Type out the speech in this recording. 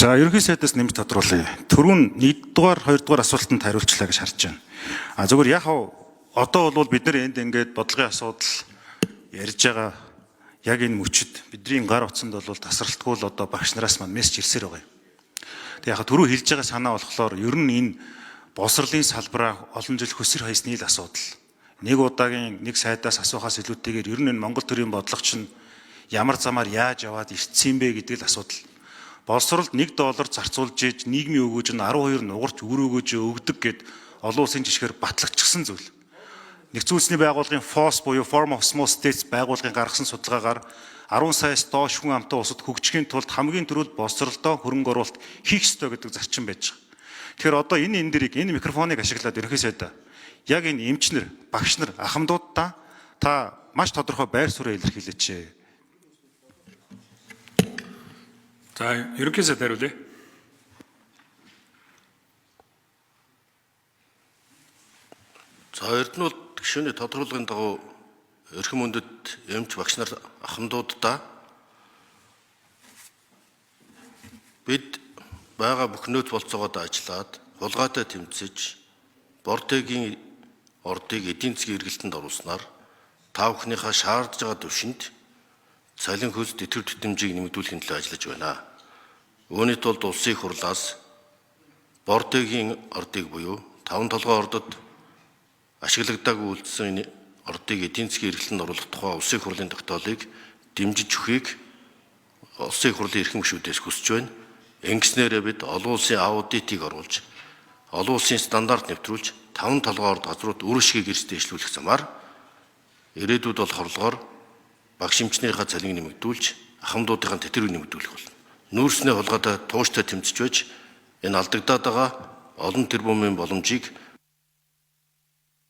За, ерөнхий сайдаас нэмж тодруулъя. Түрүүн 1-р 2-р асуултанд хариулчлаа гэж харж байна. А зөвхөн яг одоо бол бид нар энд ингээд бодлогын асуудал ярьж байгаа яг энэ мөчид бидний гар утсанд бол тасралтгүй л одоо багш нараас маань мессеж ирсээр байгаа юм. Тэг яг түрүү хэлж байгаа санаа болохоор ер нь энэ боловсролын салбараа олон жил хөсөр хайсны л асуудал. Нэг удаагийн нэг сайдаас асуухаас илүүтэйгээр ер нь энэ Монгол төрийн бодлого чинь ямар замаар яаж яваад ирсэн бэ гэдэг л асуудал. Боловсролд 1 доллар зарцуулж иж нийгмийн өгөөж нь 12 нугарч үр өгөөж өгдөг гэд олон улсын жишгээр батлагдчихсан зүйл. Нэгдсэн үндэсний байгууллагын FOSS буюу Forum of Small States байгууллагын гаргасан судалгаагаар 10 саяас доош хүн амтай улсад хөгжихийн тулд хамгийн түрүүнд боловсролдоо хөрөнгө оруулалт хийх ёстой гэдэг зарчим байж байгаа. Тэгэхээр одоо энэ эндэрийг энэ микрофоныг ашиглаад ерөнхий сайдаа яг энэ эмчнэр, багш нар, ахмадуудаа та маш тодорхой байр сууриа илэрхийлээч. За, ерөнхий сайд хариулъя. За, Эрдэнэ бол гишүүний тодорхойлгын дагуу эрхэм хүндэт эмч багш нар ахмадуудаа бид байгаа бүх нөөц болцоогоод ажиллаад хулгайтай тэмцэж Бортегийн ордыг эдийн засгийн эргэлтэнд оруулснаар та бүхнийхээ шаардж байгаа түвшинд цалин хөлс тэтгэвэр тэтгэмжийг нэмэгдүүлэхийн төлөө ажиллаж байна. Үүний тулд улсын их хурлаас Бортегийн ордыг буюу таван толгой ордод ашиглагдаагүй үлдсэн энэ ордыг эдийн засгийн эргэлтэнд оруулах тухай улсын их хурлын тогтоолыг дэмжиж өгөхийг улсын их хурлын эрхэм гишүүдээс хүсэж байна. Ингэснээрээ бид олон улсын аудитыг оруулж, олон улсын стандарт нэвтрүүлж, таван толгой орд газрууд үр ашгийг эрс дэвшлүүлэх замаар ирээдүйд бол хорлогоор багш эмчнэрийнхаа цалинг нэмэгдүүлж, ахмадуудынхаа тэтгэврийг нэмэгдүүлэх болно. Нүүрснээ хулгайтай тууштай тэмцэж байж энэ алдагдаад байгаа олон тэрбумын боломжийг